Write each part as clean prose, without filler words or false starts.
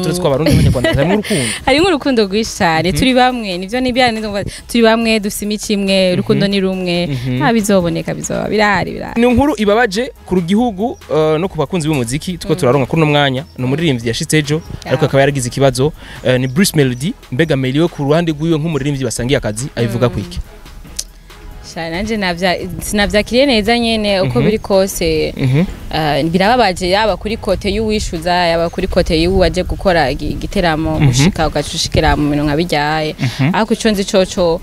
Turetse ko Abarundi n'Abanyarwanda harimo urukundo. Harimo urukundo rwinshi cyane. Turi bamwe, nivyo nibyane, turi bamwe, dufise imico imwe, urukundo ni rumwe. Nta bizoboneka, bizoba birahari, birahari. Ni inkuru ibabaje ku gihugu no ku bakunzi b'umuziki tuko turaronka kuri uno mwanya. Ni umuririmbyi yashitse ejo, ariko akaba yaragize ikibazo, ni Bruce Melody. Mbega Melody we ku ruhande rwiwe nk'umuririmbyi basangiye akazi abivuga kwiki? Sha, nanje navya sinavyakiriye neza nyene uko biri kose. Birababaje yaba kuri côté y'uwishuza, yaba kuri côté y'uwaje gukora igiteramo, gushika ugacushikira mu bintu nka bijyaye. Ariko ico nzi coco,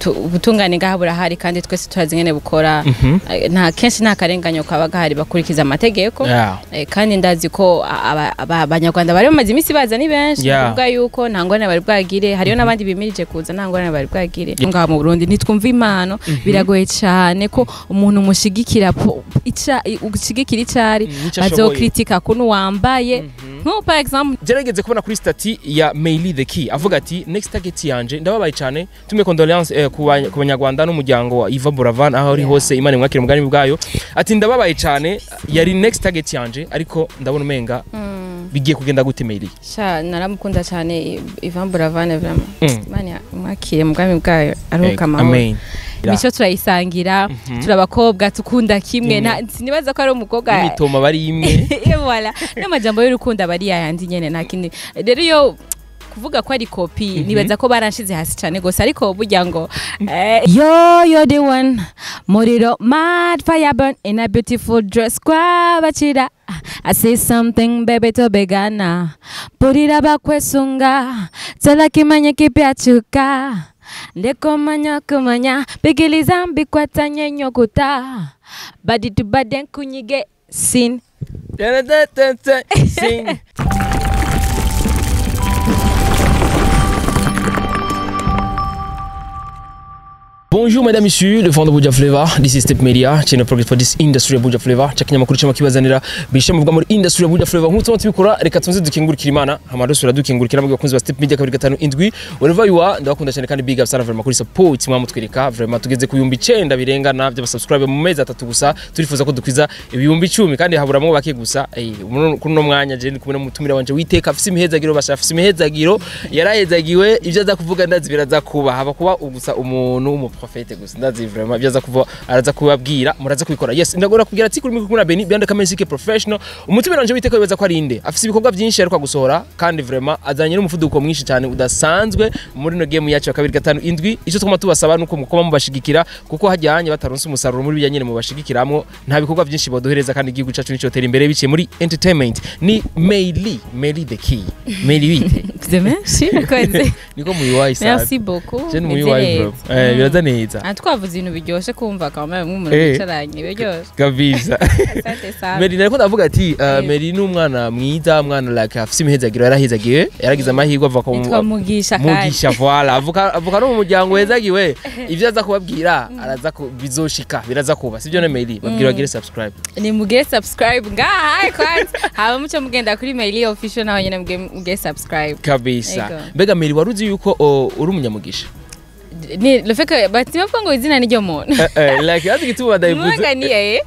ubutungane ngaha burahari kandi twese turazi ingene bukora. Nta kenshi nta karenganyo kaba gahari, bakurikiza amategeko. Kandi ndazi ko Abanyarwanda bari bamaze iminsi baza ni benshi, kuvuga yuko nta ngorane bari bwagire. Hariyo n'abandi bimirije kuza, nta ngorane bari bwagire. Ngaha mu Burundi ntitwumva impano, biragoye cyane ko umuntu mushigikira ushigikira icari Nico ashoboye. Bazokritika kuntu wambaye, nko par exemple. Gerageze kubona kuri statut ya Meili the Key avuga ati: "Next target yanje, ndababaye cyane, tume condoléances ku Banyarwanda n'umuryango wa Iva Buravan aho ari hose, Imana imwakire mugani bwayo." Ati: "Ndababaye cyane, yari next target yanje, ariko ndabona umenga bigiye kugenda gute." Meili? Sha, naramukunda cyane Ivan Buravan, vraiment. Imana imwakire mu bwami bwayo, aruhuka amahoro. Amen. Imico turayisangira, turi abakobwa tukunda kimwe. Sinibaza ko ari umukobwa. Imitoma bari imwe. Et voilà, n'amajambo y'urukundo aba ari yayandi nyene, nta kindi. Rero iyo kuvuga ko ari copie, nibaza ko baranshize hasi cyane gose. Ariko burya ngo yo, you're the one, muriro mad fire burn in a beautiful dress kwabachira. I say something, baby, tobegana purira bakwesunga tola kimanya kipyachuka ndekomanya kumanya bigiliza mbikwatanye nyokuta body to body nkunyige sin. Sing. Bonjour mesdames, messieurs, le fond de Buja Flavor. This is Step Media, channel progress for this industry ya Buja Flavor. Chakinyamakuru cyama kibazanira bishe muvuga muri industry ya Buja Flavor. Nk'uko tubikora, reka tunze dukingurikira Imana, hama dusura dukingurikira mu bakunzi ba Step Media 257. Wherever you are, ndabakunda cyane kandi big up sana vraiment kuri support mwamutwereka. Vraiment tugeze ku 9000 birengana by'aba subscribe mu mezi 3 gusa. Turifuza ko dukwiza 10,000 kandi haburamwo bake gusa. Kuri no mwanya je ndi kumwe n'umutumira wanje witeka, afise imihezagiro, basha afise imihezagiro, yarahezagiwe. Ibyo aza kuvuga ndazi biraza kuba haba kuba gusa umuntu w'umuprofete gusa. Ndazi vraiment ibyo aza kuvuga araza kubabwira, muraza kubikora. Yes, ndagora kubwira ati kuri mikoro na Beni Beyond Music Professional. Umutumira wanje witeka wibaza ko ari inde? Afise ibikorwa byinshi ariko gusohora kandi vraiment azanye n'umuvuduko mwinshi cyane udasanzwe muri no game yacu ya 257. Icyo twuma tubasaba nuko mukoma mubashigikira, kuko hajyanye bataronse umusaruro muri bijyanye mubashigikiramwo, nta bikorwa byinshi boduhereza kandi igihugu cyacu nico tera imbere biciye muri entertainment. Ni Meili, Meili the Key. Meili, bite? Merci, urakoze. Niko muyiwayi sana. Merci beaucoup. Je ni Meze muyiwayi bro. neza. Biraza neza. Ah, twavuze ibintu biryoshye kumva quand même nk'umuntu wicaranye biryoshye. Kabisa. Asante sana. Meri, nariko ndavuga ati Meri ni umwana mwiza, umwana like afise imihezagiro, yarahezagiwe, yaragize amahirwe ava ku Nitwa Mugisha kandi. Mugisha, voilà. Avuka no mu muryango wezagiwe. Ivyo aza kubabwira araza ku bizoshika, biraza kuba sivyo ne Meri? Babwira bagire subscribe. Ni mugire subscribe ngaha kwanza, haba muco mugenda kuri Meili Official naho nyene mugire subscribe. Kabisa. Ego. Mbega Meri, waruzi yuko uri umunyamugisha? Ni le fait que bati bavuga ngo izina niryo muntu. Like azi gituma ndayivuze. Mwanga ni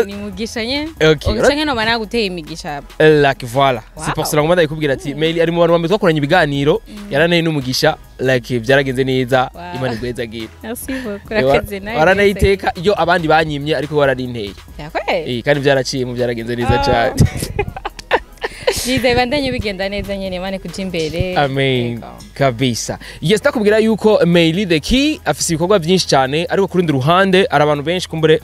ni Mugisha nyene. Canke noba naguteye imigisha. Like voilà, c'est pour cela ngoma ndayikubwira ati Meli ari mu bantu bamwe twakoranye ibiganiro, yaraneye n'umugisha, like byaragenze neza. Imana igwezagira. Merci beaucoup, urakoze nawe. Waranayiteka iyo abandi banyimye, ariko wararinteye. Yakoye. Kandi byaraciye mu byaragenze neza cyane. Byiza, bibandanye bigenda neza nyene, Imana kuja imbere. Amen. Yego. Kabisa. Yes, ndakubwira yuko Meili the Key afise ibikorwa byinshi cyane, ariko ku rundi ruhande ari abantu benshi kumbure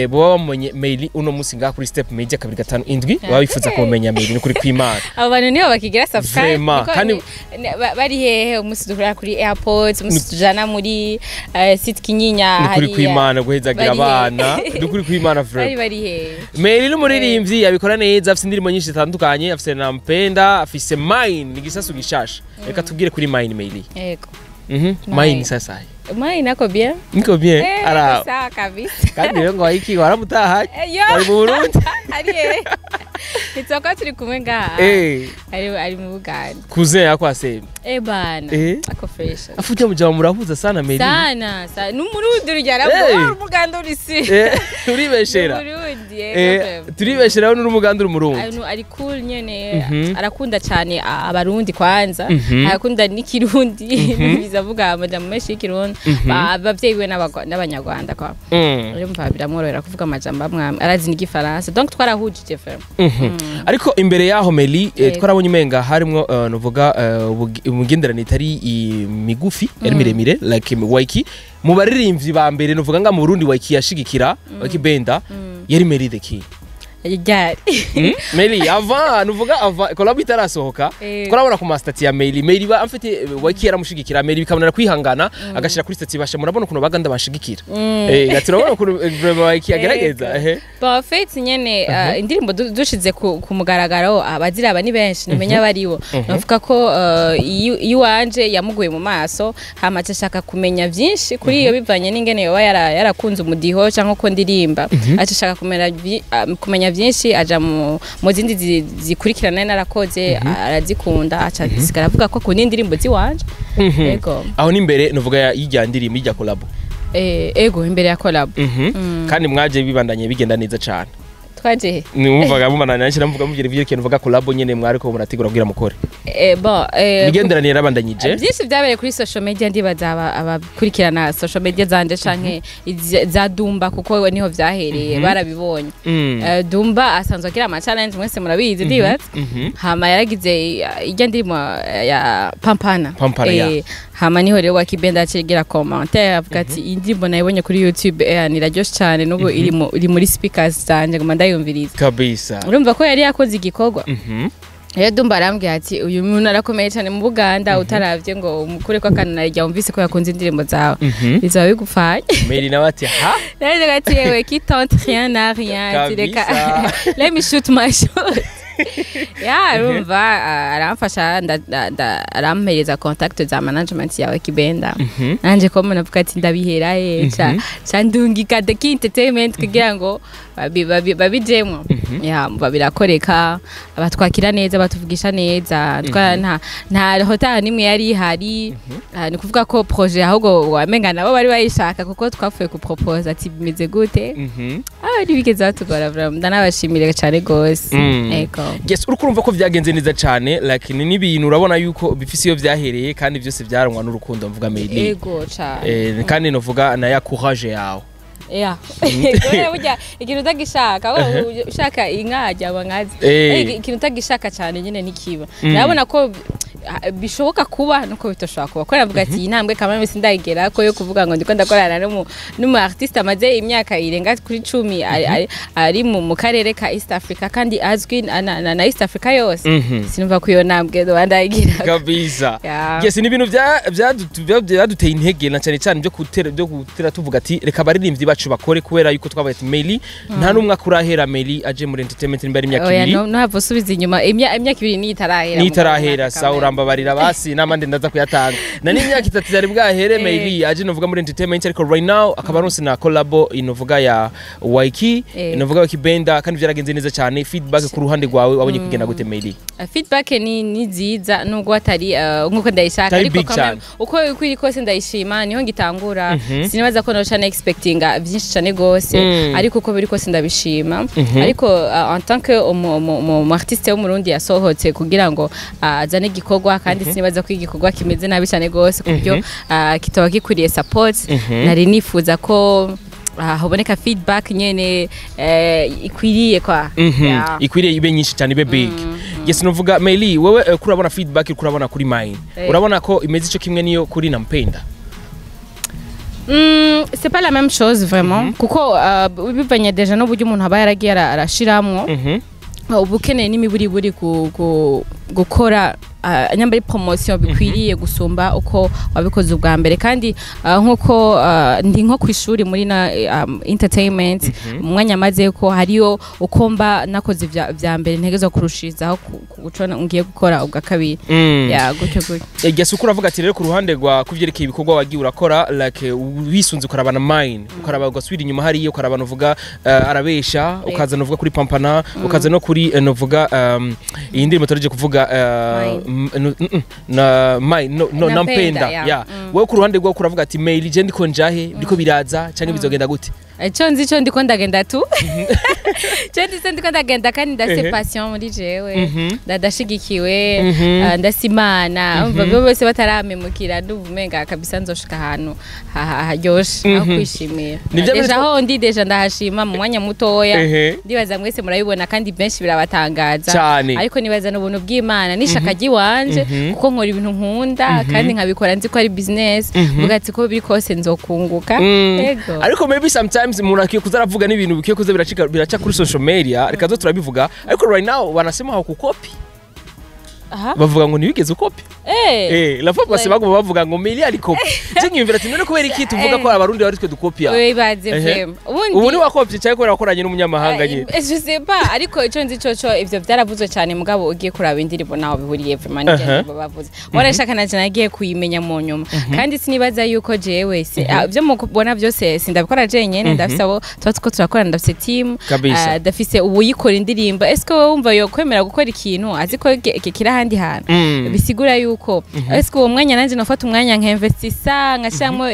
boba bamumenye Meili uno munsi ngaha kuri Step Media 257, baba bifuza kumenya Meili ni kuri kwimana. Abo bantu nibo bakigira subscribe? Vraiment, Niko bari hehe umunsi duhurira kuri airport, umunsi tujana muri site Kinyinya Ni kuri hariya? kwimana guhezagira Bari hehe? abana, ni kuri kwimana Bari vraiment. bari hehe? Meili ni umuririmbyi abikora neza, afise indirimbo nyinshi zitandukanye, afise Nampenda, afise Mine, ni gisasu gishasha. Reka tubwire kuri Mine, Meili. Yego. Mine Mine. sasa. Mine nako bien. Niko bien. Ara Sawa kabisa. kandi rero ngo iki waramutaha Yo. bari mu Burundi. Ari hehe? Ntitwakwa turi kumwe ngaha. Ari mu Buganda. Cousin yako asema. Eh bana. Ako fresh. Afuja mujama murahuza sana, Meli. Sana sana, n'Umurundi urya aravuga Umuganda uri si. Turibeshera. N'Umurundi. Turibeshera n'uri Umuganda, uri Umurundi. Ari cool nyene, arakunda cyane Abarundi kwanza, arakunda n'ikirundi, bizavuga amajambo menshi y'ikirundi. Abavyeyi biwe n'Abanyarwanda kwa urumva biramworohera kuvuga amajambo amwe amwe, arazi n'igifaransa, donc twarahujije vraiment. Ariko imbere yaho, Meli, twarabonye umenga harimwo nuvuga imigenderanire itari migufi, yari miremire, like Waiki mu baririmbyi ba mbere nuvuga nga mu Burundi Waiki yashigikira, Waiki Benda yari Meli the King. Ryari? Meli avant, nuvuga avant collab itarasohoka, twarabona ku ma statut ya Meli, Meli ba amfite Waiki yaramushigikira, Meli bikabonera kwihangana agashira kuri statut basha murabona ukuntu Baganda bashigikira, turabona ukuntu vraiment Waiki agerageza ehe. Bon, en fait nyene indirimbo dushize ku mugaragaro, abaziraba ni benshi, nimenya baribo. Navuga ko iyo iwanje yamuguye mu maso, hama aca ashaka kumenya vyinshi kuri iyo, bivanye n'ingene yoba yarakunze umudiho cyangwa ko ndirimba, aca ashaka kumenya vyinshi, aja mu zindi zikurikirana narakoze, arazikunda, aca asigara avuga ko akunda indirimbo ziwanje. Ego. Aho n'imbere nuvuga y'ijya ndirimbo, y'ijya collab? Ego, imbere ya collab. Kandi mwaje bibandanye bigenda neza cane. Twaje he? Numvaga mubandanya nshira mvuga muvgira ivyerekeye nuvuga collab nyene mwariko murategura kugira mukore. Bon, imigenderanire yarabandanyije. Byinshi byabereye kuri social media, ndibaza abakurikirana social media zanje canke za Dumba, kuko niho vyahereye, barabibonye. Dumba asanzwe agira ama challenge, mwese murabizi ndibaza. Hama yaragize ijya ndirimo ya Pampana. Pampana, ya. Hama niho rero Wakibenda acigira commentaire avuga ati: "Iyi ndirimbo nayibonye kuri YouTube, niraryoshe cyane, n'ubu iri muri speakers zanje, ngoma ndayumviriza." Kabisa. Urumva ko yari yakoze igikorwa. Rero Dumba arambwira ati: "Uyu muntu arakomeye cyane mu Buganda, utaravye ngo umukure ko akanarya, wumvise ko yakunze indirimbo zawe, bizaba bigupfanye." Meli nawe ati: "Ha." Naravuze ati: "Yewe, qui tente rien n'a rien." Ati: "Reka, Kabisa. let me shoot my shot." Ya, urumva aramfasha, arampereza contact za management yawe Kibenda. Nanje ko navuga ati ndabihera he, ca ndungika The Key Entertainment kugira ngo babijemwo. Ya, birakoreka, abatwakira neza, batuvugisha neza, nta hoteli nimwe yari ihari. Ni kuvuga ko projet ahubwo wamenga nabo bari bayishaka, kuko twapfuye kupropose ati bimeze gute. Ntibigeze batugora vraiment, ndanabashimire cyane gose. Ego. Yes, uriko urumva ko vyagenze neza cane, like ni n'ibintu urabona yuko bifise iyo vyahereye, kandi byose vyarangwa n'urukundo, mvuga Meli. Ego cyane. Kandi novuga na ya courage yawe. Ya, kubera burya ikintu utagishaka, wowe ushaka inka ajya nkazi. Ikintu utagishaka cyane nyine nikiba. Ndabona ko bishoboka kuba nuko bitoshobora kuba, kubera avuga ati iyi ntambwe kamwe sindayigera ko yo kuvuga ngo ndiko ndakorana n'umu artiste amaze imyaka irenga kuri 10 ari mu karere ka East Africa, kandi azwi na East Africa yose. Sinumva ko iyo ntambwe ndayigira. Kabisa. Ya. Yes, ni ibintu byaduteye intege na cyane cyane byo gutera tuvuga ati reka abaririmbyi bacu bakore, kubera yuko twabaye ati Meli nta n'umwe akurahera, Meli aje muri entertainment nimba ari imyaka Oya, 2. No hava usubiza inyuma, imyaka 2 niyo itarahera. Nitarahera, sawa, urambabarira basi n'amande ndaza kuyatanga na n'imyaka 3 yari bwahere. Meli aje novuga muri entertainment, ariko right now akaba aronse na collabo inovuga ya Waiki, inovuga Waiki Benda, kandi byaragenze neza cyane. Feedback ku ruhande rwawe wabonye kugenda gute, Meli? Feedback ni nziza, nubwo atari nkuko ndayishaka, Atari ariko big quand même, cyane. uko iri kose ndayishima, niho ngitangura, sinibaza ko noca expectinga byinshi cyane gose, ariko uko biri kose ndabishima. Ariko en tant que umu artiste w'Umurundi yasohotse kugira ngo azane igikorwa, kandi sinibaza ko igikorwa kimeze nabi cyane gose ku buryo kitaba gikwiriye support. Nari nifuza ko haboneka feedback nyene ikwiriye kwa. Yeah. Ikwiriye ibe nyinshi cyane, ibe big. Yes, novuga Meli, wewe kurabona feedback kurabona kuri Mine, urabona ko imeze ico kimwe niyo kuri Nampenda? C'est pas la même chose vraiment, kuko bivanye déjà n'uburyo umuntu aba yaragiye arashiramwo, uba ukeneye n'imiburiburi gukora. nyamba ari promotion bikwiriye gusumba uko wabikoze ubwa mbere. Kandi nkuko ndi nko kwishuri muri na entertainment, umwanya maze ko hariyo uko mba nakoze vya mbere, ntegerezwa kurushirizaho kuco ngiye gukora ubwa kabiri. Ya, gutyo gutyo. Gasuku uravuga ati rero ku ruhande rwa kuvyerekeye ibikorwa wagiye urakora, like wisunze ukarabana mine, ukaraba ugasubira inyuma hariya, ukarabana uvuga arabesha, ukaza uvuga kuri Pampana, ukaza no kuri novuga iyi ndirimbo turaje kuvuga na mine, no, no. Nampenda. Nampenda. Ya, wewe ku ruhande rwawe uravuga ati Meili, je ndiko njahe, ndiko biraza canke bizogenda gute? Ico nzi co ndiko ndagenda tu, ico nzi co ndiko ndagenda, kandi ndafise passion muri jewe. Ndashigikiwe, ndasimana umva bo bose bataramemukira, ndumva umenga kabisa nzoshika ahantu haryoshe aho kwishimira. Nivyo. Déjà aho ndi, déjà ndahashima mu mwanya mutoya. Ndibaza mwese murabibona kandi benshi birabatangaza. Cane. Ariko nibaza n'ubuntu bw'Imana n'ishaka ry'iwanje, kuko nkora ibintu nkunda kandi nkabikora nzi ko ari business, mvuga ati ko biri kose nzokunguka. Yego. Ariko maybe sometimes umuntu akwiye kuza aravuga n'ibintu bikwiye kuza biracika, biraca kuri social media, reka zo turabivuga, ariko right now wanasema hakukopi. Aha. Bavuga ngo ntiwigeze ukopi. La fois passée baguma bavuga ngo Meili ari kopi, je nkiyumvira ati none kubera iki tuvuga ko abarundi bari twe dukopia? Wibaze. Ehe. Vraiment ubundi Ubu ni wakopye cyangwa kubera wakoranye n'umunyamahanga nyine? Je sais pas, ariko ico nzi coco ivyo vyaravuzwe cyane, mugabo ugiye kuraba indirimbo naho bihuriye vraiment n'ibyo bavuze. Warashaka nanje nagiye kuyimenya mu nyuma, kandi sinibaza yuko jewe se ivyo mubona byose sindabikora jenyene, ndafise abo tuba tuko turakorana, ndafise team. Kabisa. Ndafise uwuyikora indirimbo. Est-ce que wowe wumva yo kwemera gukora ikintu azi ko kiri ahandi hantu? Bisigura yuko est-ce que uwo mwanya nanje nofata umwanya nkinvestisa, nkashiramwo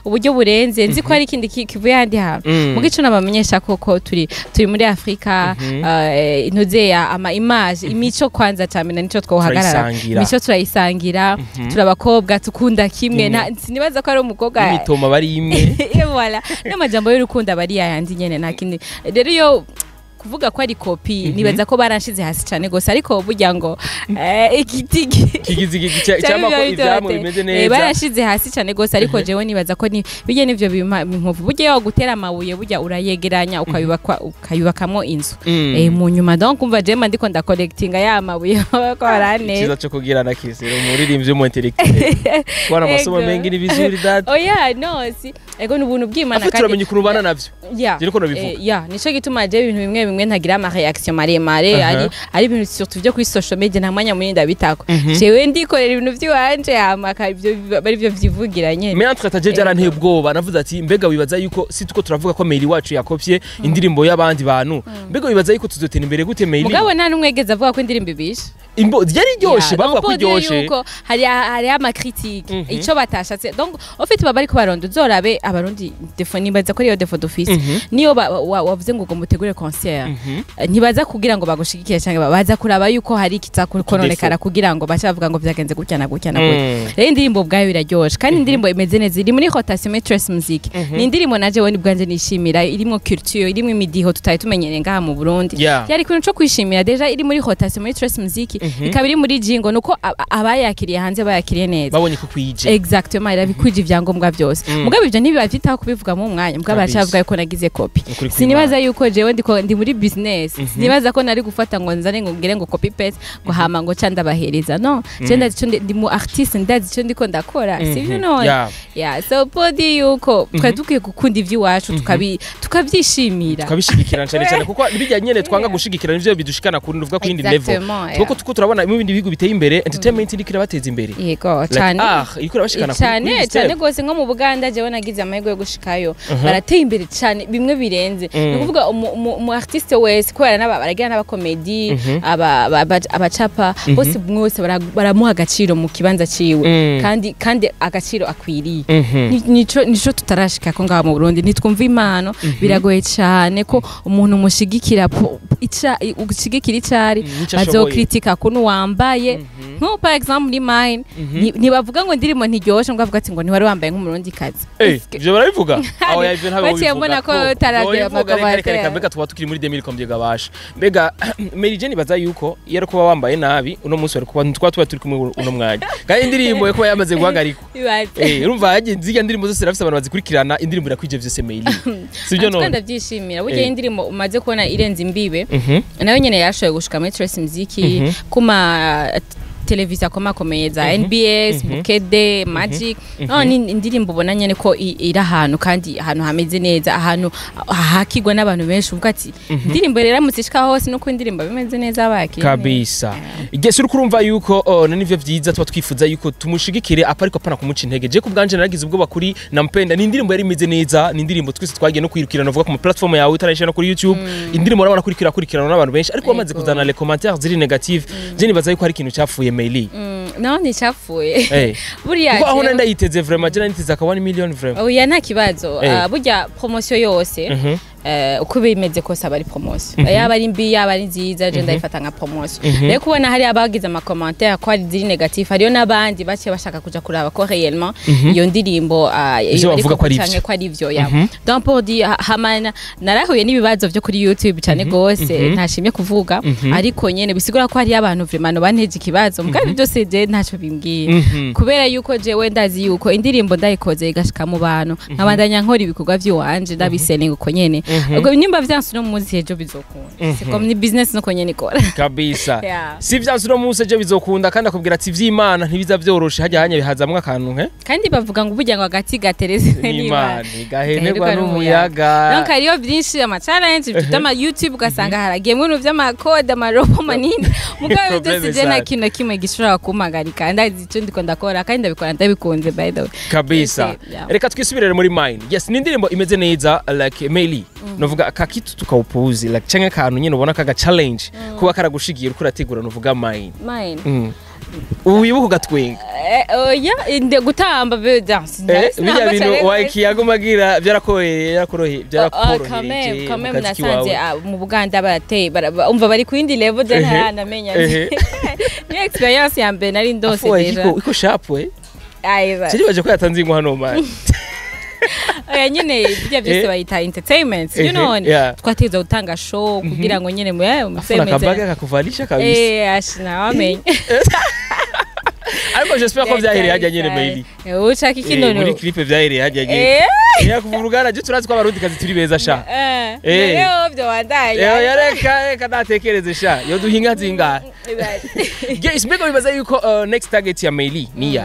uburyo burenze, nzi ko hari ikindi kivuye ahandi hantu? Muga ico nabamenyesha koko turi muri Afrika, ntuzeya ama image, imico kwanza cyane nico twohagarara. Turayisangira. Imico turayisangira, turi abakobwa tukunda kimwe. Sinibaza ko ari umukobwa Imitoma bari imwe. Et voilà, n'amajambo y'urukundo aba ari yayandi nyene, nta kindi. Rero iyo kuvuga ko ari kopi, nibaza ko baranshize hasi cyane gose, ariko burya ngo igiti Kigize cyangwa ko ivyamwe bimeze neza. Barashize hasi cyane gose, ariko jewe nibaza ko ni bijye nivyo bimpa inkovu. Burya iyo gutera amabuye, burya urayegeranya ukayubakwa, ukayubakamwo inzu. Mu nyuma donc umva jewe ndiko ndacollectinga ya mabuye ko baraneza. Icyiza cyo kugira na kisero umuririmbyi w'umu intellectuel kubona amasomo Ego. mengi ni vizuri data. Oya, no si ego, ni ubuntu bw'Imana. Afu turamenya ukuntu ubana navyo. Ya. Je niko nabivuga. Ya, nico gituma je ibintu bimwe bimwe ntagira ama réaction maremare. Ari ibintu surtout byo kuri social media, nta mwanya munini ndabitako. Jewe ndikorera ibintu by'iwanje, hama ibyo bari byo vyivugira nyene. Mais entre temps byaranteye ubwoba, navuze ati mbega wibaza yuko si tuko turavuga ko Meili wacu yakopye indirimbo y'abandi bantu, mbega wibaza yuko tuzotera imbere gute Meili? Mugabo nta n'umwe yigeze avuga ko indirimbo ibishe. Imbo yari iryoshe, bavuga ko Donc, pour dire iryoshe. yuko hari ama critique, ico batashatse, donc en fait baba bariko baronda uzorabe abarundi défaut, nibaza ko ariyo défaut d'office, niyo wavuze ngo mutegure concert, ntibaza kugira ngo bagushigikire cyangwa baza kuraba yuko hari ikizakononekara kugira ngo bace bavuga ngo vyagenze gutya na gutya na gutya. Rero indirimbo ubwayo iraryoshe kandi indirimbo imeze neza, iri muri rotation Maîtresse Music. Ni indirimbo naje we bwanje nishimira, irimo culture, irimo imidiho tutari tumenyereye ngaha mu Burundi. Yari ikintu co kwishimira, déjà iri muri rotation muri Trace Music, ikaba iri muri jingo, nuko abayakiriye hanze bayakiriye neza. Babonye ko kwije. Exactement, irabikwije ivyangombwa byose. Mugabo ivyo ntibibavyitaho kubivuga mu mwanya, mugabo Kabisa. baracavuga yuko nagize copy. Ukuri. Sinibaza yuko jewe ndiko ndi muri business, sinibaza ko nari gufata ngo nzane ngo ngire ngo copy paste ngo hama ngo ca ndabahereza. No, je ndazi ico ndi mu artiste, ndazi ico ndiko ndakora, sivyo none? Yeah, so podi yuko twari dukwiye gukunda ivy'iwacu, tukabyishimira. Tukabishigikira cyane cyane, kuko bijya nyene twanga gushigikira nivyo bidushikana kuri nuvuga ku yindi level. Exactement, yeah. Kuko tuko turabona mu bindi bihugu biteye imbere, entertainment iriko irabateza imbere. Yego. Like, Cyane. Iriko irabashikana Cyane. kuri Cyane step. gose. Nko mu Buganda, jewe nagize amahirwe yo gushikayo, barateye imbere cyane bimwe birenze. Ni ukuvuga umu artiste wese, kubera n'aba baragira n'abakomedi, abacapa bose, umwe wese baramuha agaciro mu kibanza ciwe, kandi agaciro akwiriye. Nico tutarashika ko ngaha mu Burundi nitwumva impano, biragoye cyane ko umuntu mushigikira ushigikira icari Nico ashoboye. Bazokritika kuntu wambaye, nko par exemple muri mine ntibavuga ngo indirimbo ntiryoshe, ngo bavuga ati ngo ntiwari wambaye nk'umurundi kazi. Ivyo barabivuga aho ya ivyo ntabwo. Baciye mbona ko utaravye reka reka reka. ama commentaire. Mbega tuba tukiri muri 2000 combien gabasha? Mbega Mary Jane, baza yuko iyo ari kuba wambaye nabi uno munsi wari kuba twa tuba turi kumwe uno mwanya, kandi indirimbo yo kuba yamaze guhagarikwa. Ibaze. Urumva yagiye zirya ndirimbo zose zirafise abantu bazikurikirana, indirimbo irakwije vyose Meili, sibyo? Natwe None ndabyishimira. Burya indirimbo umaze kubona irenze imbibe, nayo nyene yashoboye gushika muri Trace Muziki kuma mateleviziyo akomakomeye za NBS, Bukede, Magic. No ni indirimbo ubona nyene ko iri ahantu, kandi ahantu hameze neza, ahantu hakigwa n'abantu benshi, uvuga ati indirimbo rero iramutse ishika hose, nuko indirimbo bimeze neza bakiriye. Kabisa. Igese uri kurumva yuko, oh, nivyo vyiza tuba twifuza yuko tumushigikire apa, ariko apana kumuca intege. Je kubwanje naragize ubwoba kuri Nampenda. Ni indirimbo yari imeze neza, ni indirimbo twese twagiye no kwirukirana, uvuga ku ma platform yawe utarayishira no kuri YouTube. Indirimbo urabona kurikira kurikirana n'abantu benshi, ariko bamaze kuzana les commentaires ziri négative, je nibaza yuko hari ikintu cyapfuye, Meili. No, nticapfuye. Buriya Kuko aho ndayiteze vraiment, je nanditeze aka 1 million vraiment. Oya, nta kibazo. Ah, burya promotion yose, uko bimeze kose aba ari promotion, yaba ari mbi, yaba ari nziza, je ndayifata nka promotion. Rero kubona hari abagize ama commentaire ko ari ziri négatif, hariyo n'abandi baciye bashaka kuja kuraba ko réellement iyo ndirimbo Ivyo bavuga ko ari canke ivyo. ko ari ivyo ya. Donc pour dire, hamana narahuye n'ibibazo vyo kuri YouTube cyane gose ntashimye kuvuga, ariko nyene bisigura ko hari abantu vraiment banteje ikibazo. Mugabe byose je ntacyo bimbwiye, kubera yuko jewe ndazi yuko indirimbo ndayikoze igashika mu bantu, nkabandanya nkora ibikorwa vy'iwanje, ndabiseninga uko nyene. Ubwo nimba vyanse uno munsi, ejo bizokunda. C'est comme ni business, nuko nyene ikora. Kabisa. Yeah. Si vyanse uno munsi, ejo bizokunda. Kandi akubwira ati ivy'Imana ntibiza vyoroshe, hajya hanya bihazamwo akantu he. Kandi bavuga ngo burya ngo agati gateretse n'Imana gahenerwa n'umuyaga. Donc hariyo byinshi, ama challenge by'ama YouTube, ugasanga haragiyemwo ibintu vy'amakode, amarobo manini. Mugabo Problème byose je nta sana. kintu na kimwe gishobora kumpagarika. Ndazi ico ndiko ndakora kandi ndabikora ndabikunze, by the way. Kabisa. Yes, yeah. Reka twisubirire muri Mine. Yes, ni indirimbo imeze neza, like Meili, novuga akakitu tukawupuzi, like canke akantu nyene ubona kaga challenge kuba karagushigiye uriko urategura, novuga Mine. Mine. Ubu wibuka ugatwenga. Oya, inde gutamba be dance. Birya bintu wayikiyaguma agira byarakoroheye, byarakoroheye, byarakorohereje Quand même mu kazi nasanze kiwawe. Mu Buganda barateye umva bari ku yindi level, je ntaranamenya. Ni experience ya mbere nari ndose Afu, déjà. iko sharp we. Ayiba. Kiri baje ko yatanze inkwano man. Oya nyine, bijya byose bayita entertainment, you know. Twategerezwa gutanga show kugira ngo nyine mwe Afuna akabaga akakuvalisha kabisa. Ashina wamenye. Ariko j'espère ko vyahereye hajya nyene, Meili. Ushaka iki none? Muri clip vyahereye hajya nyene. Ya kuva uruganda, je turazi ko abarundi kazi turi beza sha. Rero byo wandanya. Reka reka natekereze sha. Yo duhinga zingahe. Guys, mbega bibaza yuko next target ya Meili ni ya?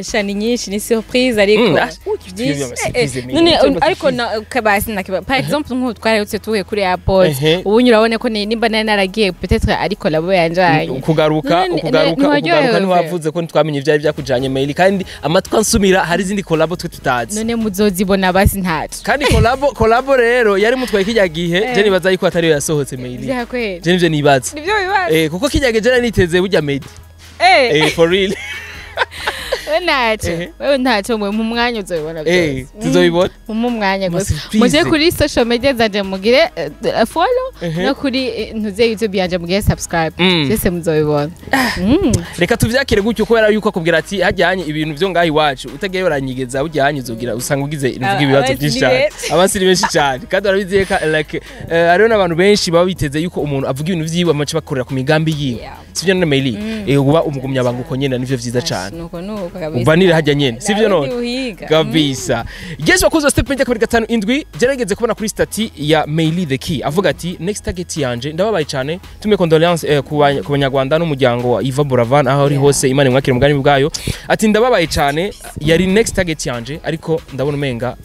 Sha, ni nyinshi, ni surprise, ariko Ah, byinshi. Surprise, Meili. None Icyo ariko kabasi na kiba, par exemple nk'ubu twarahutse tuvuye kuri airport, ubu urabone ko nimba nari naragiye, peut-être ariko labo yanjanye. Kugaruka ukugaruka ntiwaryohewe ukugaruka pe. Ntiwavuze ko ntitwamenye ivyari byakujanye, Meili, kandi amatwi ansumira hari izindi collabo twe tutazi. None muzozibona basi, ntaco. Kandi collabo rero yari mutwaye kijya gihe, je nibaza yuko atariyo yasohotse, Meili. Vyakweli. Je nivyo nibaza. Nivyo bibaza. Kuko kijya gihe je nari niteze burya Meddy. For real. We ntaco. Wewe ntaco, mwe mu mwanya uzobibona byose. Tuzobibona. Mu mwanya Ma gusa. surprise. Muje kuri social media zanje mugire follow, no kuri ntuze YouTube yanje mugire subscribe. Byose muzobibona. Reka tuvyakire gutyo, kubera yuko akubwira ati hajyanye ibintu vyo ngaho iwacu utagiye uranyigeza, ujyanye uzogira usanga ugize uvuga ibibazo Abasi byinshi ni cyane. benshi. Abasi ni benshi cyane, kandi barabizi ko like hariho n'abantu benshi baba biteze yuko umuntu avuga ibintu vyiwe amace bakorera ku migambi yiwe. Sivyo none, Meili? Uba umugumya banga uko nyene nivyo vyiza cyane. Nuko nuko kabisa. Uvanire hajya nyene, sivyo none? Uhiga. Kabisa. Yes, wakuze Step Media 257. Gerageze kubona kuri statut ya Meili the Key avuga ati next target yanje, ndababaye cyane, tume condoléances ku banyarwanda n'umuryango wa Iva Buravan aho ari hose, Imana imwakire mugani bwayo. Ati ndababaye cyane, yari next target yanje, ariko ndabona umenga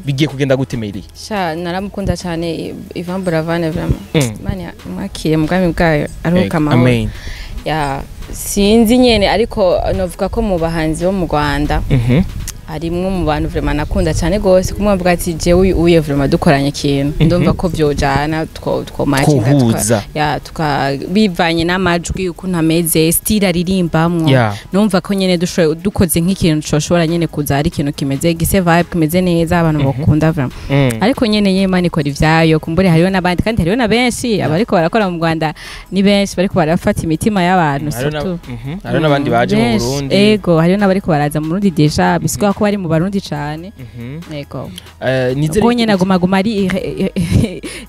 bigiye kugenda gute, Meili? Sha, naramukunda cyane Ivan Buravan vraiment. Imana imwakire mu bwami bwayo, aruhuka amahoro. Amen. Ya, sinzi nyene, ariko novuga ko mu bahanzi bo mu Rwanda harimwo mu bantu vraiment nakunda cyane gose, kumwe bavuga ati jewe uyu uye vraiment dukoranye ikintu, ndumva ko vyojana, two matchinga. Kuhuza. Ya, tuka bivanye n'amajwi ukuntu ameze, style aririmbamwo. Numva ko nyene dushoboye dukoze nk'ikintu coshobora nyene kuza ari ikintu kimeze gise vibe kimeze neza, abantu bakunda vraiment. Ariko nyene Imana ikora ivyayo. Kumbure hariho n'abandi, kandi hariho na benshi abariko barakora mu Rwanda, ni benshi bariko barafata imitima y'abantu. Hariho Surtout hariho n'abandi baje mu Benshi. Burundi. Ego, hariho n'abariko baraza mu Burundi déjà, bisigura ko bari mu Barundi cane. Yego. Nizere Ko nyene aguma aguma ari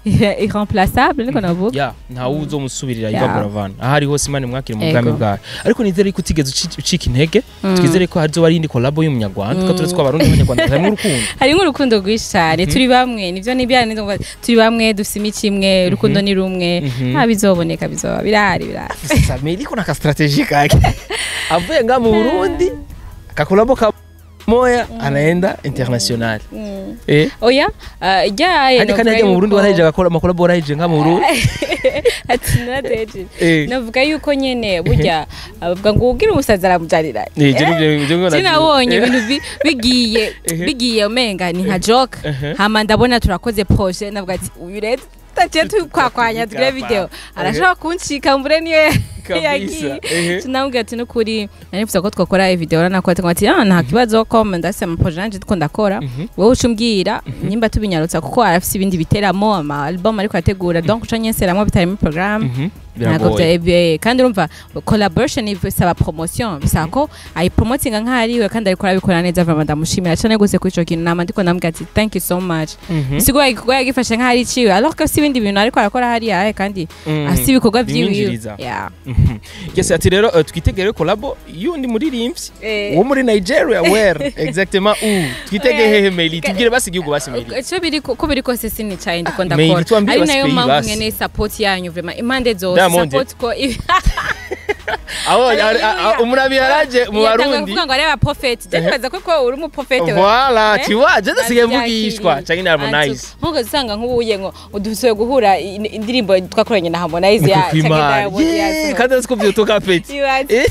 irremplaçable, niko navuga. Ya, ntawe uzomusubirira. Ya. Iva Buravan aho ari hose, Imana imwakire mu Ego. bwami bwayo. Ariko nizere ko utigeze ucika intege. Twizere ko hazoba ari indi collabo y'umunyarwanda, kuko turetse ko Abarundi n'Abanyarwanda harimo urukundo. Harimo urukundo rwinshi cyane, turi bamwe, nivyo nibya, turi bamwe, dufise imico imwe, urukundo ni rumwe. Nta bizoboneka, bizoba birahari, birahari. Sasa Meili kuna ka stratégie kake, avuye nga mu Burundi akakolabo ka moya, anaenda international. Oya, ryaye. Hadi kandi hajya mu Burundi warahije agakora amakolabo, warahije nga mu Burundi. Ati narateje. Eh. Navuga yuko nyene burya bavuga ngo ugira umusazi aramujarira. Eh, je nivyo Sinabonye ibintu bigiye bigiye umenga ni nka joke. Hama ndabona turakoze projet, navuga ati uyu rero tutaciye tukwakwanya tugire video, arashobora kuncika mbure niyo yagiye. Tunamubwira ati nukuri narifuza ko twakora video, urabona ko ati ah, nta kibazo, ko ndase ama projet nanje ndiko ndakora, wowe uca umbwira nimba tubinyarutsa, kuko arafise ibindi biteramo, ama album ariko ategura, donc uca nyenseramwo bitari muri programme. Ntabwo Biragoye. Kandi urumva collaboration bisaba promotion, bisaba ko ayipromotinga nk'aho ariwe, kandi ariko arabikora neza. Vraiment ndamushimira cyane gose kuri ico kintu. Nama ndiko ndamubwira ati thank you so much. Sigura igikorwa yagifashe nk'aho ari iciwe, alors que si ibindi bintu ariko arakora hariya, kandi afise ibikorwa vyiwiwe. Bimwinjiriza. Yeah. Yes, ati rero twitegere collabo y'undi muririmbyi wo muri Nigeria. Where exactement? Où twitege? Hehe Meili? Tubwire basi igihugu basi, Meili. Ico biri ko biri kose sinicaye ndiko Meili, ndakora, tuambie ari basi nayo pays mpamvu basi. nkeneye support yanyu vraiment impande zose. Diamond. Support ko Aho umurami yaraje mu Yatanguye Barundi. kuvuga ngo areba prophet, je nibaza ko uri umu prophet we. Voilà, Eh? tu vois, je ndasigaye mvugishwa canke ni Harmonize. Nkuko usanga nk'ubuye ngo udusuye guhura indirimbo twakoranye na Harmonize ya canke Diamond Yeah, kandi azi ko vyotoka peti. Ibaze. Eh.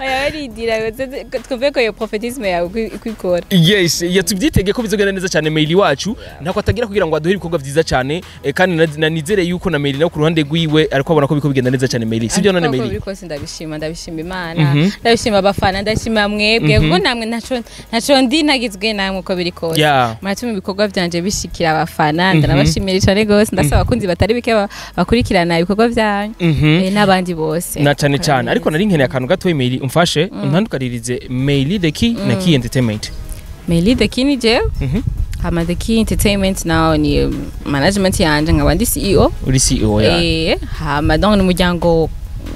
Oya, baridira, twumve ko iyo prophétisme yawe kwikora. Yes, ya, tubyitege ko bizogenda neza cyane. Meili wacu ntako atagira kugira ngo aduhe ibikorwa vyiza cyane, kandi na nizere yuko na Meili nawe ku ruhande rwiwe ariko abona ko biko bigenda neza cyane. Meili, sibyo none Ariko uko Meili? biri kose ndabishima, ndabishima Imana, ndabishima abafana, ndashima mwebwe, kuko namwe ntaco ndi ntagizwe namwe, uko biri kose. Muratuma ibikorwa vyanje bishikira abafana, ndanabashimira cane gose. Ndasaba abakunzi batari bike bakurikirana ibikorwa vyanyu, n'abandi bose. Na cyane cyane, ariko nari nkeneye akantu gato, Meili, umfashe untandukanirize Meili the Key na Key Entertainment. Meili the Key ni jewe. Hama The Key Entertainment nawo ni management yanje, nkaba ndi CEO. Uri CEO ya? Hama donc ni umuryango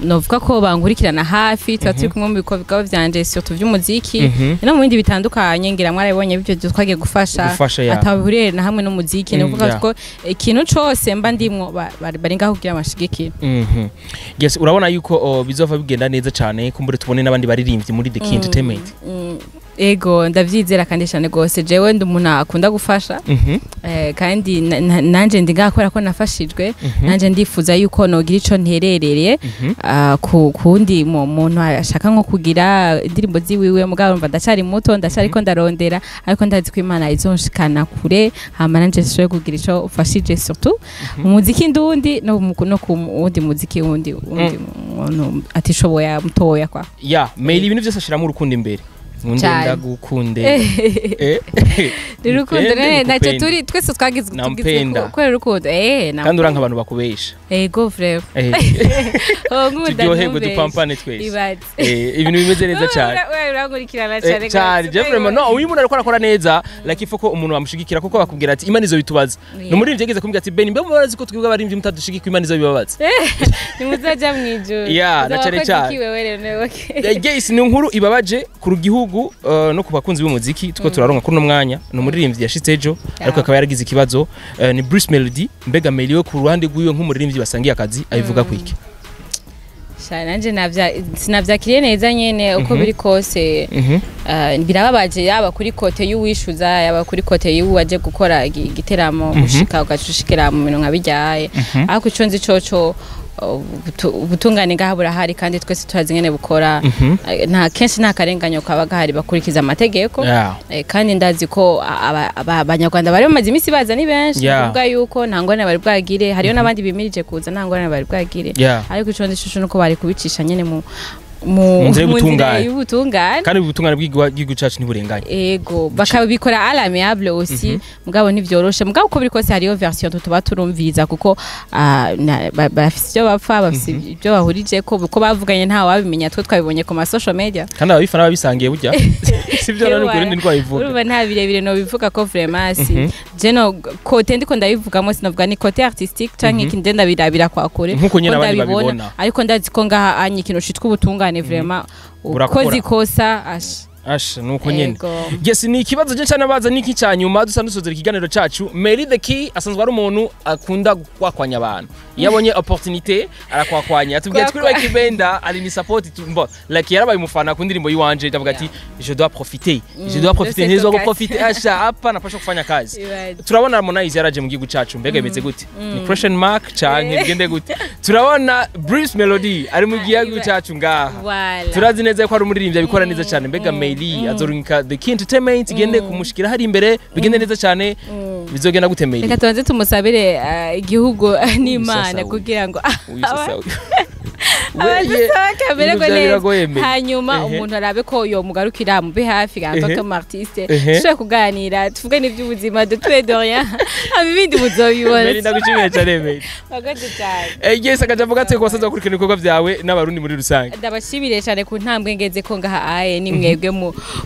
novuga ko bankurikirana hafi, tuba turi kumwe mu bikorwa vyanje, surtout vy'umuziki no mu bindi bitandukanye. Ngira mwarabibonye ibyo twagiye gufasha Gufasha, ya. atabihuriye na hamwe n'umuziki. Ni ukuvuga ko ikintu cose mba ndimwo bari ngaho kugira bashigikire. Yes, urabona yuko bizova bigenda neza cyane, kumbure tubone n'abandi baririmbyi muri The Key Entertainment. Ego, ndavyizera kandi cyane gose. Jewe ndi umuntu akunda gufasha. Kandi nanje ndi ngaha kubera ko nafashijwe. Nanje ndifuza yuko nogira ico nterereye ku kundi muntu ashaka nko kugira indirimbo ziwiwe. Mugabo urumva ndacari muto, ndacariko ndarondera, ariko ndazi ko Imana izonshikana kure, hama nanje nshobore kugira ico ufashije, surtout mu muziki ndundi no ku wundi muziki wundi muntu atishoboye mutoya kwa. Ya, Meili ibintu byose ashiramo urukundo imbere. Nkunde Cyane. ndagukunde. Urukundo Nipende, nene ntacyo nikupende. turi twese twagizwe tugizwe Nampenda. kubera urukundo Kandi uranka abantu bakubesha. Ego vraiment. Oh, nkunda Turyoherwe, ntumbeshe. dupampane twese. Ibaze. Ibintu bimeze neza cyane. Wewe urankurikirana cyane Cyane. gose. Je vraiment, no, uyu muntu ariko arakora neza, like ifo ko umuntu bamushigikira, kuko bakubwira ati Imana izo bitubaza. Yeah. No muri yageze kumbwira ati Ben, mbe murazi ko twebwe abarimvyi mutadushigikira Imana izo bibabaza. Ntimuzaja mw'ijuru. Yeah, na Uzaba cane wakoze cane. iki wewe rero nawe, okay. Yes, ni inkuru ibabaje ku gihugu no ku bakunzi b'umuziki tuko turaronka kuri uno mwanya. Ni umuririmbyi yashitse ejo, ariko akaba yaragize ikibazo, ni Bruce Melody. Mbega Meili we ku ruhande rwiwe nk'umuririmbyi basangiye akazi abivuga kwiki? Sha, nanje sinavyakiriye neza nyene, uko biri kose. Birababaje yaba kuri côté y'uwishuza, yaba kuri côté y'uwaje gukora igiteramo, gushika ugacushikira mu bintu nka bijyaye. Ariko ico nzi coco, ubutungane ngaha burahari, kandi twese turazi ingene bukora. Nta kenshi nta karenganyo kaba gahari, bakurikiza amategeko. Kandi ndazi ko abanyarwanda bari bamaze iminsi baza ni benshi, kuvuga yuko nta ngorane bari bwagire. Hariyo n'abandi bimirije kuza, nta ngorane bari bwagire. Ariko ico nzi coco nuko bari kubicisha nyene mu mu Mu nzira mu nzira y'ubutungane. y'ubutungane. Kandi ubutungane bw'igihugu cacu ntiburenganye. Ego, bakabikora à l'amiable aussi, mugabo ntivyoroshe. Mugabo uko biri kose hariyo version tuba turumviriza, kuko barafise ivyo bapfa, bafise ibyo bahurije ko uko bavuganye nta wabimenya, twe twabibonye ku ma social media. Kandi ababifana babisangiye burya, sivyo? None ukuri ndi twabivuga. Urumva nta birebire no bivuga ko vraiment si je no côté ndiko ndabivugamo, sinavuga ni côté artistique canke ikindi, nje ndabirabira kwa kure. Nkuko nyene ko abandi ndabibona. babibona. Ariko ndazi ko ngaha anye ikintu citwa ubutungane vraiment Burakora. ukoze ikosa ash. Asha, nuko nyene. Ego. Yes, ni ikibazo je cyane baza niki cya nyuma dusa dusozera ikiganiro cacu. Meili the Key asanzwe ari umuntu akunda gukwakwanya abantu, iyo abonye opportunité arakwakwanya. Atubwiye ati kuri Kwakwa. Ykee Benda ari ni support mbo like yarabaye umufana ku ndirimbo yiwanje, ndavuga ati je dois profiter, je dois profiter, De cette ntezo occasion. profiter, asha hapa napasha kufanya kazi. Ibaze. Turabona Harmonize yaraje mu gihugu cacu, mbega bimeze gute? Ni question mark canke bigende gute? Turabona Bruce Melody ari mu gihugu cacu ngaha. Voilà. Turazi neza ko ari umuririmbyi abikora neza cyane. Mbega Meili azorungika The Key Entertainment igende kumushikira hari imbere, bigende neza cyane, bizogenda gute Meili? Reka tubanze tumusabire igihugu n'Imana Sasa uyu. kugira ngo Uyu sasa uyu. abadusohoke amererwe Ibintu neza, biragoye, Meili. hanyuma umuntu arabe ko yomugarukira mube hafi en tant que artiste, dushobore kuganira, tuvuge n'iby'ubuzima de tout et de rien, hama ibindi muzobibona. Meili, ndagushimiye cyane Meili. Murakoze cyane. Yes, akajambo gato ku basanzwe bakurikirana ibikorwa byawe n'abarundi muri rusange. Ndabashimire cyane ku ntambwe ngeze ko ngaha aye, ni mwebwe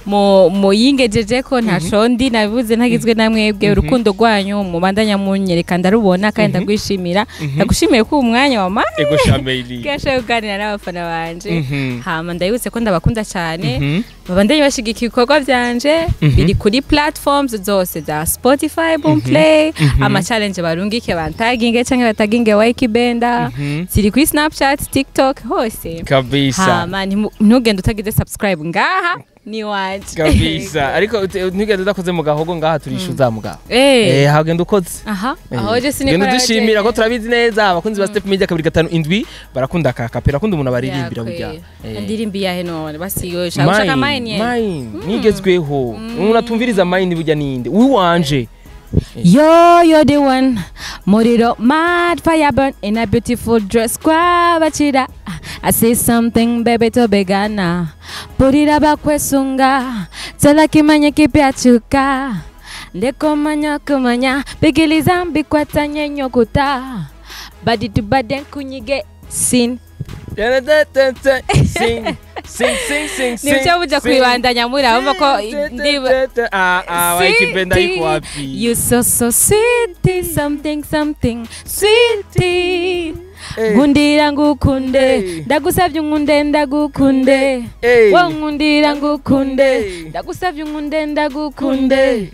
mu muyingejeje ko ntaco ndi nabibuze ntagizwe na mwebwe. Urukundo rwanyu mubandanya munyereka ndarubona kandi ndagwishimira. Ndagushimiye ko uwo mwanya wa Ego sha Meili. Gashoboye kuganira n'abafana banje. Hama ndabibutse ko ndabakunda cyane, babandanye bashigikira ibikorwa byanje biri kuri platforms zose za Spotify, Boomplay, ama challenge barungike bantaginge canke bataginge Ykee Benda, ziri kuri Snapchat, TikTok, hose. Kabisa. Hama ntugende utagize subscribe ngaha ni wanje. Kabisa, ariko ntigende udakoze mu gahogo ngaha, turishuza mugabo. Hagenda ukoze. Aha, aho je sinikora. Genda dushimira ko turabizi neza abakunzi ba Step Media 257 barakunda akakapera, akunda umuntu abaririmbira burya. Ndirimbi yahe none? Basi yo ushaka mine ye. Mine nigezweho, umuntu atumviriza mine burya ninde uwanje. Yo, you're the one. Moriro, mad fire burn in a beautiful dress. Kwabachira. I say something, baby, to begana. Purira bakwesunga. Tela kimanya kipyachuka. Ndeko manya kumanya. Bigiliza mbikwatanye nyokuta. Body to body kunyige sin. Sing sing sing sing sing. Nimcyo buja kwibandanya muri abo ko ndiba. Ah ah, Ykee Benda iko wapi? You so so sweetie, something something sweetie. Nkundira ngukunde, ndagusabye unkunde ndagukunde. Wowe nkundira ngukunde, ndagusabye unkunde ndagukunde.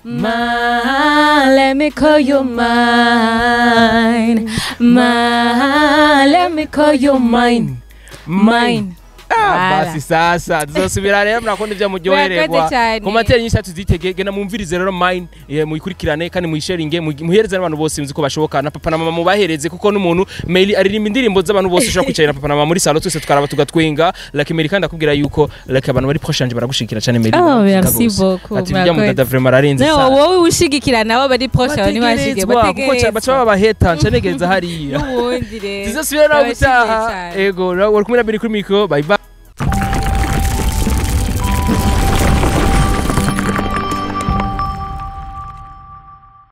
Ma, let me call you mine. Ma, let me call you mine. Mine. Ah, Voilà. basi sasa tuzosubira rero, murakunda ibyo muryohererwa. Murakoze cyane. Ku materi nyinshi tuzitege, genda mumvirize rero mine, muyikurikirane kandi muyisharinge, muhereze n'abantu bose muzi ko bashoboka, na papa na mama mubahereze, kuko n'umuntu Meili aririmba indirimbo z'abantu bose, ushobora kwicarira papa na mama muri salon twese tukaraba tugatwenga. Like Meili, kandi akubwira yuko like abantu bari proche yanje baragushigikira cyane Meili. Oh, Baragushigikira merci gose. beaucoup. Ati bijya Murakoze. mudada vraiment ararenze No, sana. wowe ushigikira nabo bari proche yawe ntibashige. Bategerezwa, kuko baca babaheta nca negeza hariya. N'ubundi rero. Tuzosubira nawe Ndabashimiye gutaha. cyane. Ego, uri kumwe na Beri kuri micro. Bye bye.